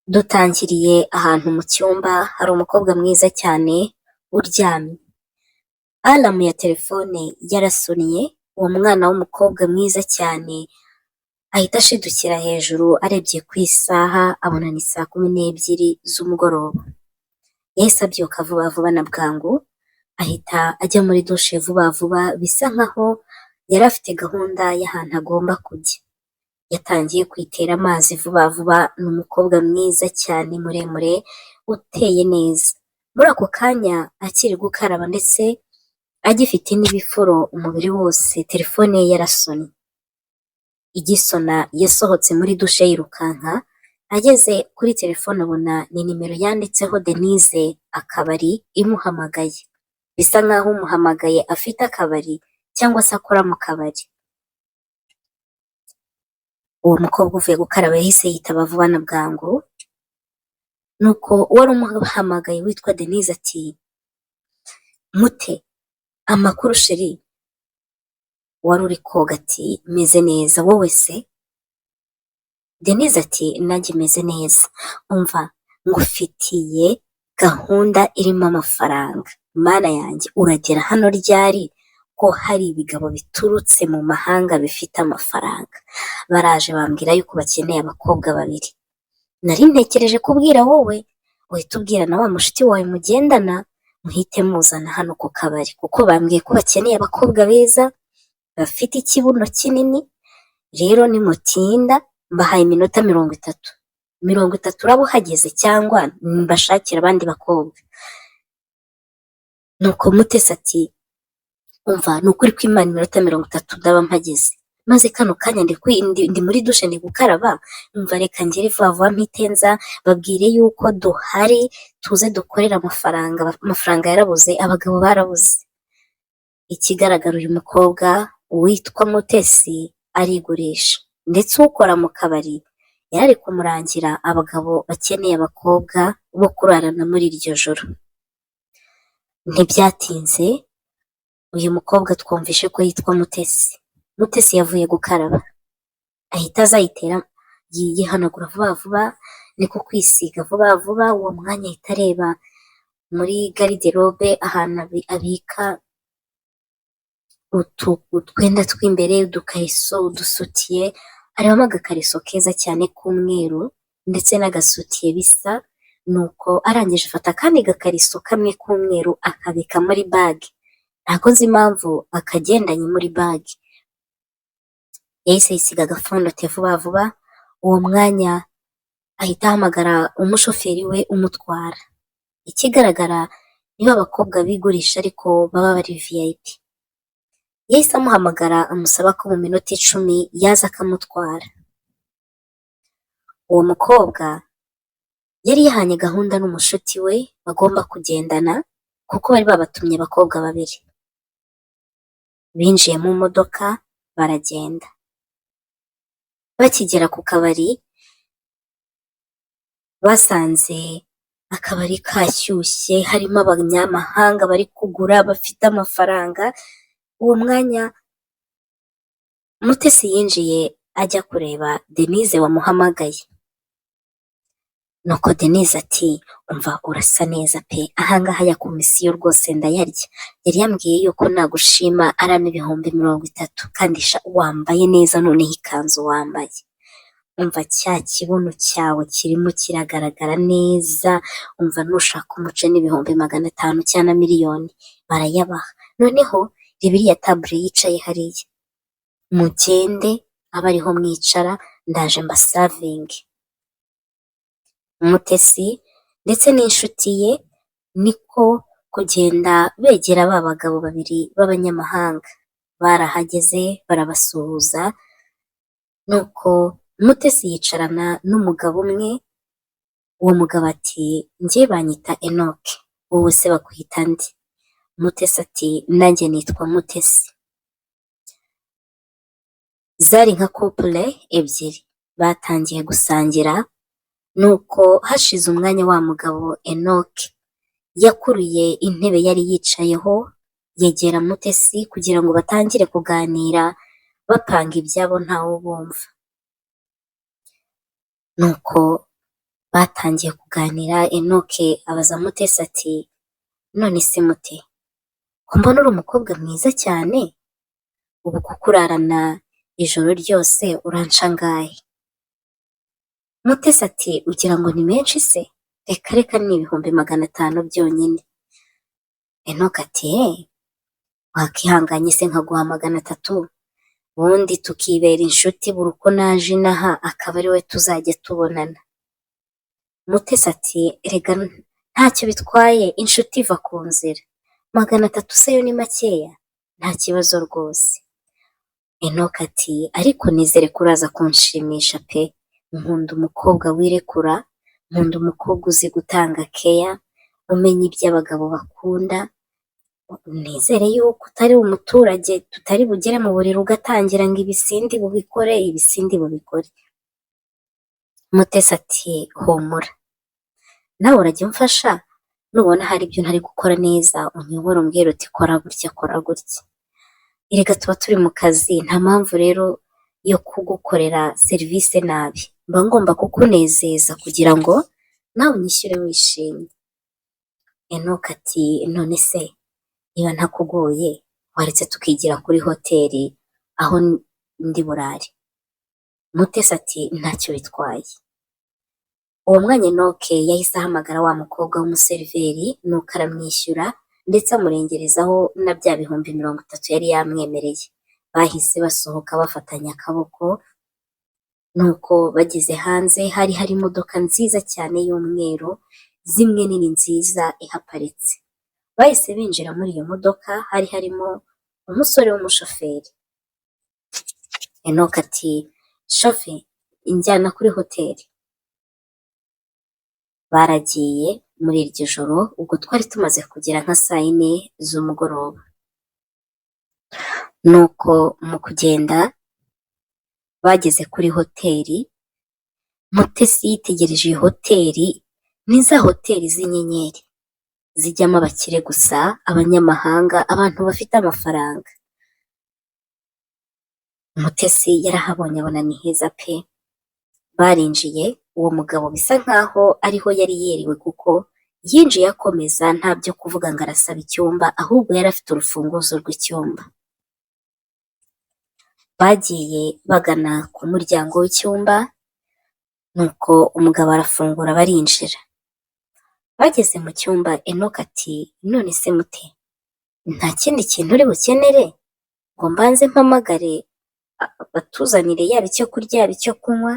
Dutangiriye ahantu mu cyumba hari umukobwa mwiza cyane uryamye. Alarm ya telefone yarasonnye, uwo mwana w'umukobwa mwiza cyane ahita ashidukira hejuru arebye ku isaha abona ni saa 12 z'umugoroba. Yahise abyuka vuba vuba na bwangu, ahita ajya muri dushe vuba vuba, bisa nkaho yari afite gahunda y'ahantu agomba kujya. Yatangiye kwitera amazi vuba vuba, ni umukobwa mwiza cyane muremure uteye neza. Muri ako kanya akiri gukaraba ndetse agifite n'ibifuro umubiri wose, telefone ye yarasonnye. Igisona yasohotse muri dushe yirukanka, ageze kuri telefone abona ni nimero yanditseho Denise akabari imuhamagaye. Bisa nkaho umuhamagaye afite akabari cyangwa se akora mu kabari. Uwo mukobwa uvuye gukaraba yahise yitaba vuba na bwangu, nuko uwari umuhamagaye witwa Denise ati: "Mute, amakuru chérie?" Wari uri koga ati: "Meze neza, wowe se?" Denise ati: "Nanjye meze neza, umva ngufitiye gahunda irimo amafaranga, Mana yanjye, uragera hano ryari ko hari ibigabo biturutse mu mahanga bifite amafaranga? Baraje bambwira yuko bakeneye abakobwa babiri, nari ntekereje kubwira wowe, uhita ubwira na wa mushuti wawe mugendana, muhite muzana hano ku kabari, kuko bambwiye ko bakeneye abakobwa beza bafite ikibuno kinini. Rero nimutinda mbahaye iminota 30, 30 uraba uhageze cyangwa mbashakire abandi bakobwa." Nuko Mutesi ati: "Umva, ni ukuri kw'Imana, iminota 30 ndaba mpageze, maze kano kanya ndi muri dushe ndi gukaraba. Umva, reka ngere vuba vuba mpite nza, babwire yuko duhari, tuze dukorere amafaranga, amafaranga yarabuze, abagabo barabuze." Ikigaragara, uyu mukobwa witwa Mutesi arigurisha, ndetse ukora mu kabari yari ari kumurangira abagabo bakeneye abakobwa bo kurarana muri iryo joro. Ntibyatinze, uyu mukobwa twumvishe ko yitwa Mutesi. Mutesi yavuye gukaraba ahita aza ayitera, yihanagura vuba vuba, niko kwisiga vuba vuba. Uwo mwanya ahita areba muri garde-robe ahantu abika utwenda tw'imbere, udukariso, udusutiye, arebamo agakariso keza cyane k'umweru ndetse n'agasutiye bisa. Nuko arangije afata akandi gakariso kamwe k'umweru akabika muri bag, ntabwo nzi impamvu akagendanye muri bag. Yahise yisiga agafond de teint vuba vuba, uwo mwanya ahita ahamagara umushoferi we umutwara. Ikigaragara niba abakobwa bigurisha ariko baba bari VIP. Yahise amuhamagara amusaba ko mu minota 10 yaza akamutwara. Uwo mukobwa yari yahanye gahunda n'umushuti we bagomba kugendana, kuko bari babatumye abakobwa babiri. Binjiye mu modoka baragenda. Bakigera ku kabari basanze akabari kashyushye, harimo abanyamahanga bari kugura bafite amafaranga. Uwo mwanya Mutesi yinjiye ajya kureba Denise wamuhamagaye. Nuko Denise ati: "Umva, urasa neza pe, ahangaha ya komisiyo rwose ndayarya, yari yambwiye yuko nagushima arama 30,000, kandi sha wambaye neza, noneho ikanzu wambaye, umva cya kibuno cyawe kirimo kiragaragara neza, umva nushaka umuce n'500,000 cyangwa na miliyoni barayabaha. Noneho reba iriya table yicaye hariya, mugende abe ariho mwicara, ndaje mbaservinge." Mutesi ndetse n'inshuti ye niko kugenda begera ba bagabo babiri b'abanyamahanga. Barahageze barabasuhuza, nuko Mutesi yicarana n'umugabo umwe. Uwo mugabo ati: "Njye banyita Enoke, wowe se bakwita nde?" Mutesi ati: "Nanjye nitwa Mutesi." Zari nka couple ebyiri batangiye gusangira. Nuko hashize umwanya wa mugabo Enoke yakuruye intebe yari yicayeho yegera Mutesi kugira ngo batangire kuganira bapanga ibyabo ntawe ubumva. Nuko Batangiye kuganira, Enoke abaza Mutesi ati: "None se Mute, ko mbona uri umukobwa mwiza cyane, ubu kukurarana ijoro ryose uranca angahe?" Mutesi ati: "Ugira ngo ni menshi se? Reka reka, ni 500,000 byonyine." Enoke ati: "Eee, wakihanganye se nkaguha 300, ubundi tukibera inshuti, buri uko naje inaha akaba ari we tuzajya tubonana." Mutesi ati: "Erega ntacyo bitwaye, inshuti iva ku nzira, 300 se yo ni makeya? Nta kibazo rwose." Enoke ati: "Ariko nizere ko uraza kunshimisha pe, nkunda umukobwa wirekura, nkunda umukobwa uzi gutanga keya, umenya ibyo abagabo bakunda, nizere yuko utari umuturage tutari bugere mu buriri ugatangira ngo ibisindi bubikore, ibisindi bubikore." Mutesi ati: "Humura, nawe urajya umfasha, nubona hari ibyo ntari gukora neza unyobore umbwire uti kora gutya, kora gutya. Erega tuba turi mu kazi, nta mpamvu rero yo kugukorera serivisi nabi, mba ngomba kukunezeza kugira ngo nawe unyishyure wishimye." Enoke ati: "None se niba ntakugoye waretse tukigira kuri hoteli aho ndi burare?" Mutesi ati: "Ntacyo bitwaye." Uwo mwanya Enoke yahise ahamagara wa mukobwa w'umuseriveri, nuko aramwishyura ndetse amurengerezaho na bya 30,000 yari yamwemereye. Bahise basohoka bafatanye akaboko, nuko bageze hanze hari hari imodoka nziza cyane y'umweru, zimwe nini nziza ihaparitse. Bahise binjira muri iyo modoka, hari harimo umusore w'umushoferi. Enoke ati: "Shofe, injyana kuri hoteli." Baragiye muri iryo joro, ubwo twari tumaze kugera nka saa yine z'umugoroba. Nuko mu kugenda bageze kuri hoteli, Mutesi yitegereje iyi hoteli, ni za hoteli z'inyenyeri zijyamo abakire gusa, abanyamahanga, abantu bafite amafaranga. Mutesi yarahabonye abona ni heza pe! Barinjiye, uwo mugabo bisa nkaho ariho yari yiriwe kuko yinjiye akomeza nta byo kuvuga ngo arasaba icyumba, ahubwo yari afite urufunguzo rw'icyumba. Bagiye bagana ku muryango w'icyumba, nuko umugabo arafungura barinjira. Bageze mu cyumba Enoke ati: "None se Mute, nta kindi kintu uri bukenere ngo mbanze mpamagare batuzanire yaba icyo kurya yaba icyo kunywa?"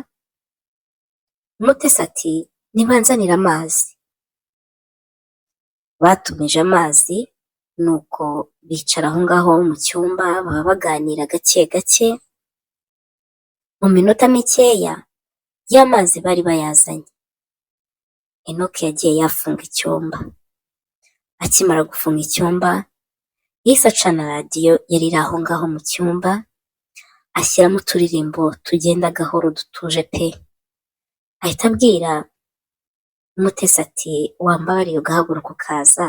Mutesi ati: "Nibanzanire amazi." Batumije amazi, nuko bicara aho ngaho mu cyumba baba baganira gake gake, mu minota mikeya ya mazi bari bayazanye. Enoke yagiye yafunga icyumba. Akimara gufunga icyumba, yahise acana radiyo yari iri aho ngaho mu cyumba, ashyiramo uturirimbo tugenda gahoro dutuje pe! Ahita abwira Mutesi ati: "Wambabariye ugahaguruka ukaza,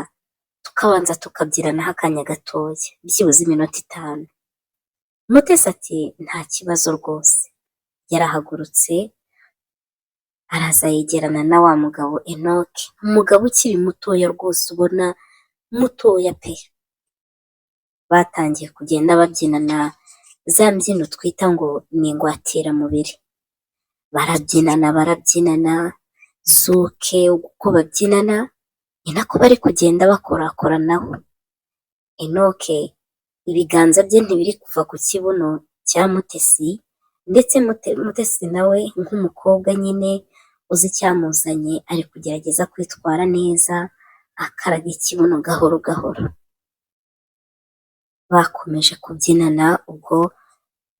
tukabanza tukabyinanaho akanya gatoya, byibuze iminota 5." Mutesi ati: "Nta kibazo rwose." Yarahagurutse araza yegerana na wa mugabo Enoke, umugabo ukiri mutoya rwose ubona mutoya pe! Batangiye kugenda babyinana za mbyino twita ngo ni ingwatiramubiri. Barabyinana barabyinana, zuke uko babyinana ni nako bari kugenda bakorakoranaho. Enoke ibiganza bye ntibiri kuva ku kibuno cya Mutesi, ndetse Mutesi nawe nk'umukobwa nyine uzi icyamuzanye ari kugerageza kwitwara neza, akaraga ikibuno gahoro gahoro. Bakomeje kubyinana, ubwo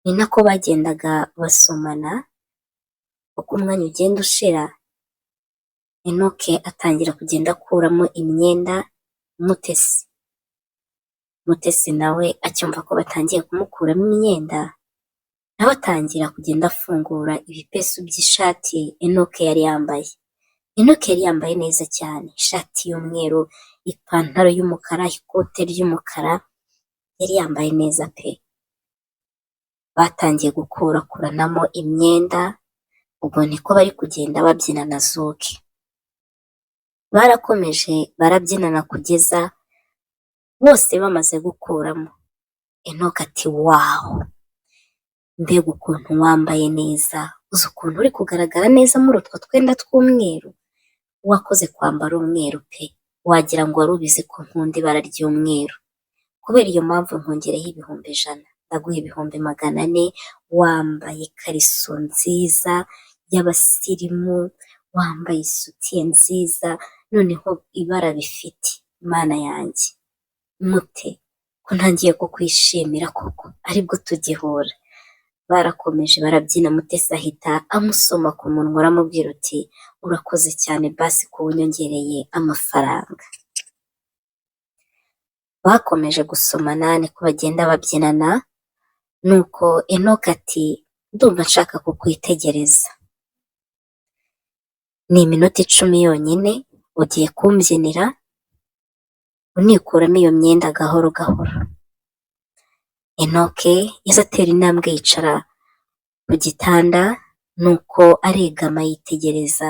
ni nako bagendaga basomana, uko umwanya ugenda ushira, Enoke atangira kugenda akuramo imyenda Mutesi. Mutesi nawe acyumva ko batangiye kumukuramo imyenda, nawe atangira kugenda afungura ibipesu by'ishati Enoke yari yambaye. Enoke yari yambaye neza cyane, ishati y'umweru, ipantaro y'umukara, ikote ry'umukara, yari yambaye neza pe! Batangiye gukurakuranamo imyenda, Ubwo niko bari kugenda babyina na zuke. Barakomeje barabyinana kugeza bose bamaze gukuramo. Enock ati: "Wow, mbega ukuntu wambaye neza, uzi ukuntu uri kugaragara neza muri utwo twenda tw'umweru? Wakoze kwambara umweru pe, wagira ngo wari ubizi ko nkunda ibara ry'umweru. Kubera iyo mpamvu nkongereho 100,000, ndaguha 400,000. Wambaye ikariso nziza y'abasirimu, wambaye isutiye nziza, noneho ibara bifite, Mana yanjye, mute ko ntangiye kukwishimira koko aribwo tugihura." Barakomeje barabyina, Mutesi ahita amusoma ku munwa, aramubwira uti: "Urakoze cyane basi kuba unyongereye amafaranga." Bakomeje gusomana, niko bagenda babyinana, nuko Enock ati: "Ndumva nshaka kukwitegereza. Ni iminota 10 yonyine, ugiye kumbyinira, unikuramo iyo myenda gahoro gahoro." Enock yahise atera intambwe yicara ku gitanda, nuko aregama yitegereza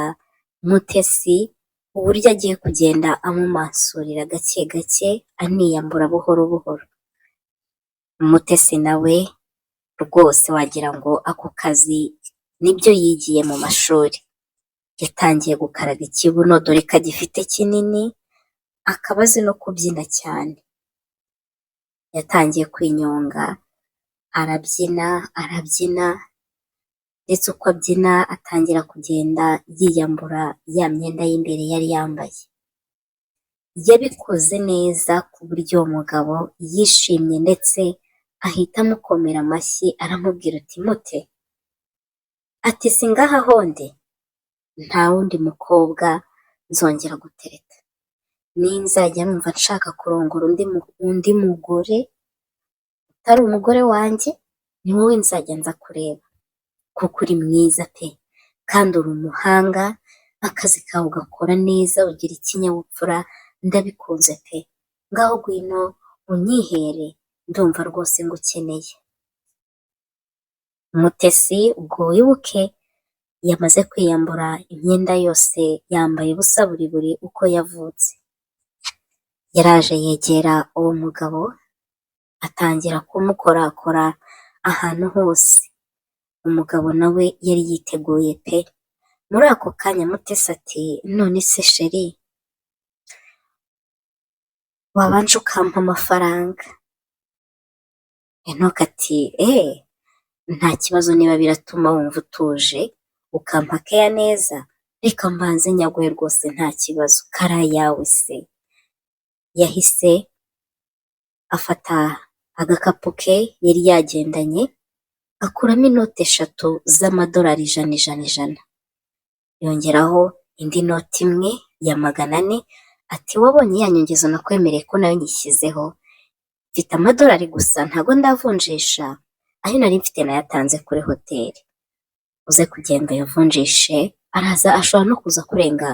Mutesi uburyo agiye kugenda amumansurira gake gake, aniyambura buhoro buhoro. Mutesi nawe rwose wagira ngo ako kazi nibyo yigiye mu mashuri. Yatangiye gukaraga ikibuno, dore ko agifite kinini, akaba azi no kubyina cyane. Yatangiye kwinyonga, arabyina, arabyina, ndetse uko abyina atangira kugenda yiyambura ya myenda y'imbere yari yambaye. Yabikoze neza ku buryo uwo mugabo yishimye, ndetse ahita amukomera amashyi, aramubwira uti: "Mute," ati, "si ngaha hondi, nta wundi mukobwa nzongera gutereta. Ninzajya numva nshaka kurongora undi mugore utari umugore wanjye, ni wowe nzajya nza kureba, kuko uri mwiza pe, kandi uri umuhanga, akazi kawe ugakora neza, ugira ikinyabupfura, ndabikunze pe. Ngaho ngwino unyihere, ndumva rwose ngukeneye." Mutesi ubwo wibuke yamaze kwiyambura imyenda yose, yambaye ubusa buri buri uko yavutse. Yaraje yegera uwo mugabo, atangira kumukorakora ahantu hose. Umugabo nawe yari yiteguye pe. Muri ako kanya Mutesi ati: "None se chéri, wabanje ukampa amafaranga?" Enock ati: "Eee, nta kibazo, niba biratuma wumva utuje ukampa keya neza, reka mbanze nyaguhe rwose, nta kibazo, kari ayawe se." Yahise afata agakapu ke yari yagendanye, akuramo inoti eshatu z'amadolari 100, 100, 100, yongeraho indi noti imwe ya 400, ati: "Wabonye ya nyongezo nakwemereye ko nayo nyishyizeho? Mfite amadolari gusa, ntago ndavunjisha, ayo nari mfite nayatanze kuri hoteli. Uze kugenda uyavunjishe, araza ashobora no kuza kurenga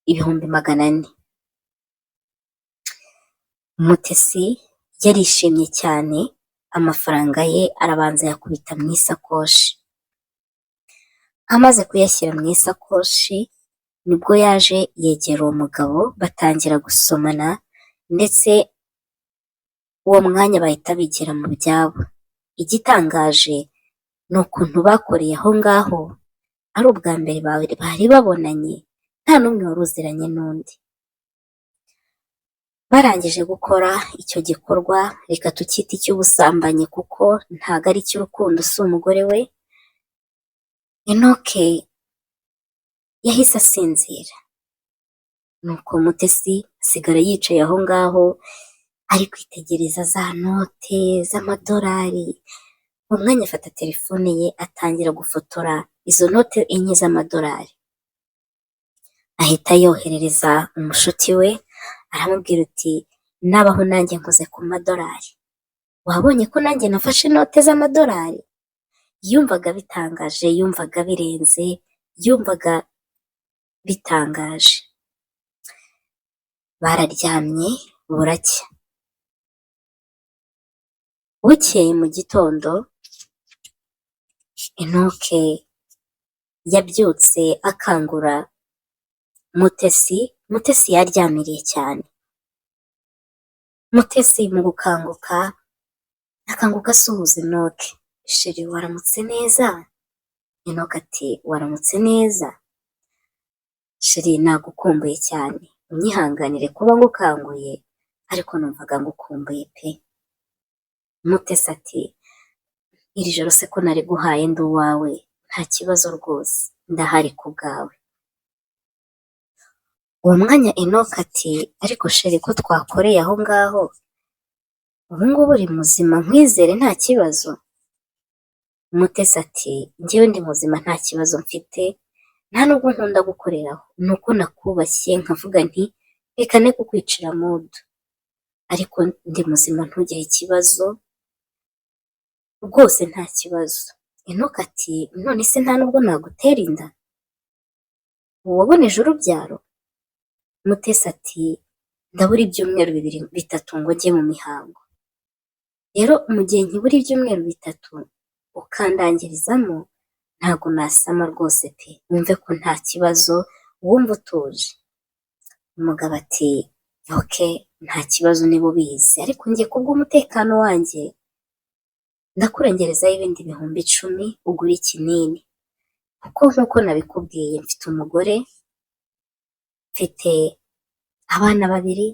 400,000." Mutesi yarishimye cyane, amafaranga ye arabanza ayakubita mu isakoshi. Amaze kuyashyira mu isakoshi, nibwo yaje yegera uwo mugabo, batangira gusomana, ndetse uwo mwanya bahita bigira mu byabo. Igitangaje ni ukuntu bakoreye aho ngaho, ari ubwa mbere bari babonanye, nta n'umwe wari uziranye n'undi. Barangije gukora icyo gikorwa, reka tucyite icy'ubusambanyi kuko ntago ari icy'urukundo, si umugore we, Enock yahise asinzira. Nuko Mutesi asigara yicaye aho ngaho, ari kwitegereza za note z'amadolari. Uwo mwanya afata telefone ye atangira gufotora izo note enye z'amadolari. Ahita yoherereza umushuti we, aramubwira uti: "Nabaho nanjye nkoze ku madolari, wabonye ko nanjye nafashe inote z'amadolari?" Yumvaga bitangaje, yumvaga birenze, yumvaga bitangaje. Bararyamye buracya. Bukeye mu gitondo, Enock Yabyutse akangura Mutesi, Mutesi yaryamiriye cyane. Mutesi mu gukanguka, akanguka asuhuza Enoke. Chéri, waramutse neza? Enoke ati: "Waramutse neza. Chéri, nagukumbuye cyane. Unyihanganire kuba ngukanguye, ariko numvaga ngukumbuye pe." Mutesi ati: "Iri joro se ko nariguhaye ndi uwawe, nta kibazo rwose, ndahari ku bwawe." Uwo mwanya Enoke ati: "Ariko chéri, ko twakoreye aho ngaho, ubu ngubu uri muzima nkwizere nta kibazo?" Mutesi ati: "Njyewe ndi muzima, nta kibazo mfite, nta nubwo nkunda gukoreraho, ni uko nakubashye nkavuga nti reka ne kukwicira mood, ariko ndi muzima, ntugire ikibazo rwose, nta kibazo." Enoke ati: "None se nta nubwo nagutera inda? Waboneje urubyaro?" Mutesi ati: "Ndabura ibyumweru 2, 3 ngo njye mu mihango. Rero mu gihe nkibura ibyumweru 3 ukandangirizamo, ntabwo nasama rwose pe, wumve ko nta kibazo, wumve utuje." Umugabo ati: "Okay, nta kibazo niba ubizi, ariko njye kubw'umutekano wanjye ndakurengerezaho ibindi 10,000 ugure ikinini, kuko nk'uko nabikubwiye mfite umugore, mfite abana babiri,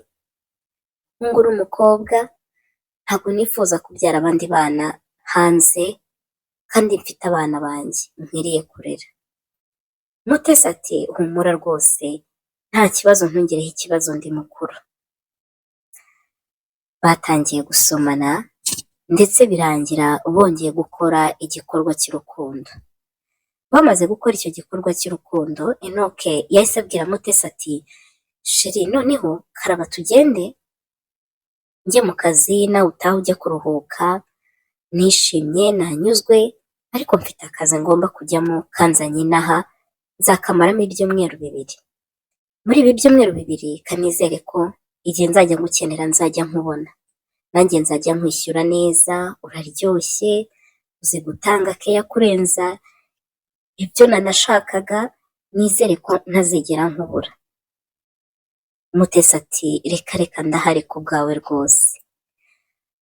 umuhungu n'umukobwa, ntabwo nifuza kubyara abandi bana hanze kandi mfite abana banjye nkwiriye kurera." Mutesi ati: "Humura rwose, nta kibazo, ntungireho ikibazo, ndi mukuru." Batangiye gusomana ndetse birangira bongeye gukora igikorwa cy'urukundo. Bamaze gukora icyo gikorwa cy'urukundo, Enoke yahise abwira Mutesi ati: "Chéri, noneho karaba tugende njye mu kazi, nawe utahe ujye kuruhuka, nishimye nanyuzwe, ariko mfite akazi ngomba kujyamo kanzanye inaha, nzakamaramo ibyumweru 2. Muri ibi byumweru 2 kanizere ko igihe nzajya ngukenera nzajya nkubona, nanjye nzajya nkwishyura neza, uraryoshye, uzi gutanga keya kurenza ibyo nanashakaga, nizere ko ntazigera nkubura." Mutesi ati: "Reka reka, ndahari ku bwawe rwose."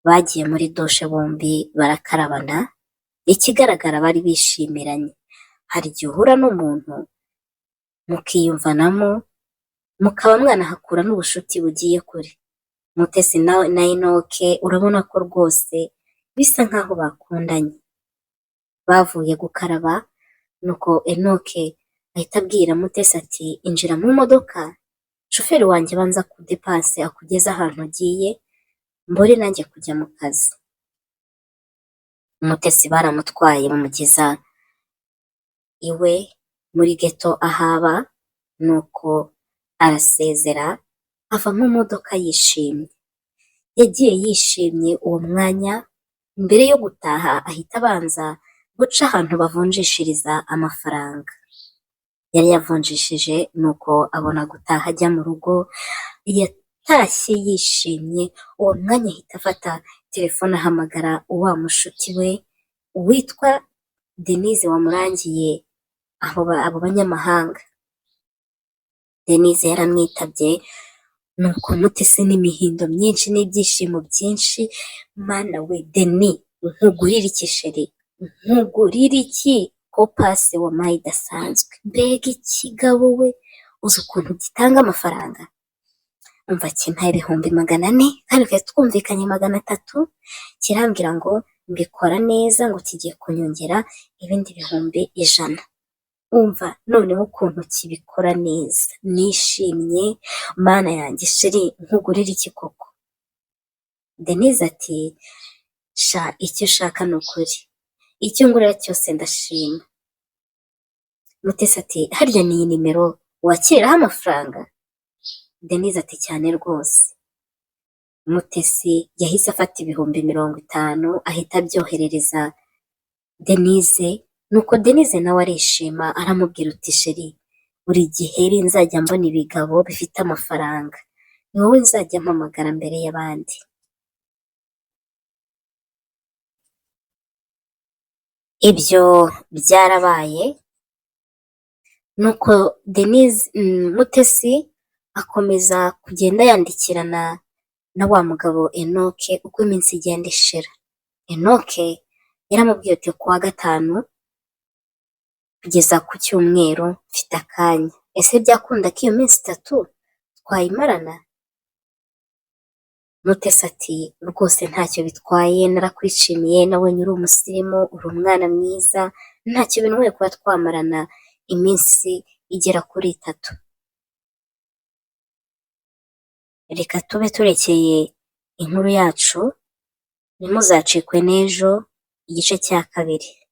Bagiye muri douche bombi barakarabana, ikigaragara bari bishimiranye. Hari igihe uhura n'umuntu mukiyumvanamo, mukaba mwanahakura n'ubushuti bugiye kure. Mutesi na Enoke urabona ko rwose bisa nkaho bakundanye. Bavuye gukaraba, nuko Enoke ahita abwira Mutesi ati: "Injira mu modoka, shoferi wanjye banza kudepase akugeze ahantu ugiye, mbore nanjye kujya mu kazi." Mutesi baramutwaye bamugeza iwe muri ghetto aho aba, nuko arasezera ava mu modoka yishimye. Yagiye yishimye uwo mwanya, mbere yo gutaha ahita abanza guca ahantu bavunjishiriza amafaranga. Yari yavunjishije, nuko abona gutaha ajya mu rugo. Yatashye yishimye, uwo mwanya ahita afata telefone ahamagara wa mushuti we witwa Denise wamurangiye abo banyamahanga. Denise yaramwitabye, nuko Mutesi n'imihindo myinshi n'ibyishimo byinshi: "Mana we, Deni, nkugurire iki? Chéri, nkugurire iki ko pasi wampaye idasanzwe? Mbega ikigabo we, uzi ukuntu gitanga amafaranga? Umva, kimpaye 400,000 kandi twari twumvikanye 300, kirambwira ngo mbikora neza, ngo kigiye kunyongera ibindi 100,000. Umva noneho ukuntu kibikora neza, nishimye, Mana yanjye, chéri, nkugurire iki koko?" Denise ati: "Sha, icyo ushaka ni ukuri, icyo ngurira cyose ndashima." Mutesi ati: "Harya ni iyi nimero wakiriraho amafaranga?" Denise ati: "Cyane rwose." Mutesi yahise afata 50,000 ahita abyoherereza Denise, nuko Denise nawe arishima, aramubwira uti: "Chéri, buri gihe nzajya mbona ibigabo bifite amafaranga, ni wowe nzajya mpamagara mbere y'abandi." Ibyo byarabaye. Nuko Denise Mutesi akomeza kugenda yandikirana na wa mugabo Enoke uko iminsi igenda ishira. Enoke yaramubwiye ati kuwa gatanu kugeza ku cyumweru mfite akanya, ese byakunda ko iyo minsi 3 twayimarana? Mutesi ati rwose ntacyo bitwaye, narakwishimiye, nabonye uri umusirimu, uri umwana mwiza, ntacyo bintwaye kuba twamarana iminsi igera kuri 3. Reka tube turekeye inkuru yacu, ntimuzacikwe n'ejo igice cya 2.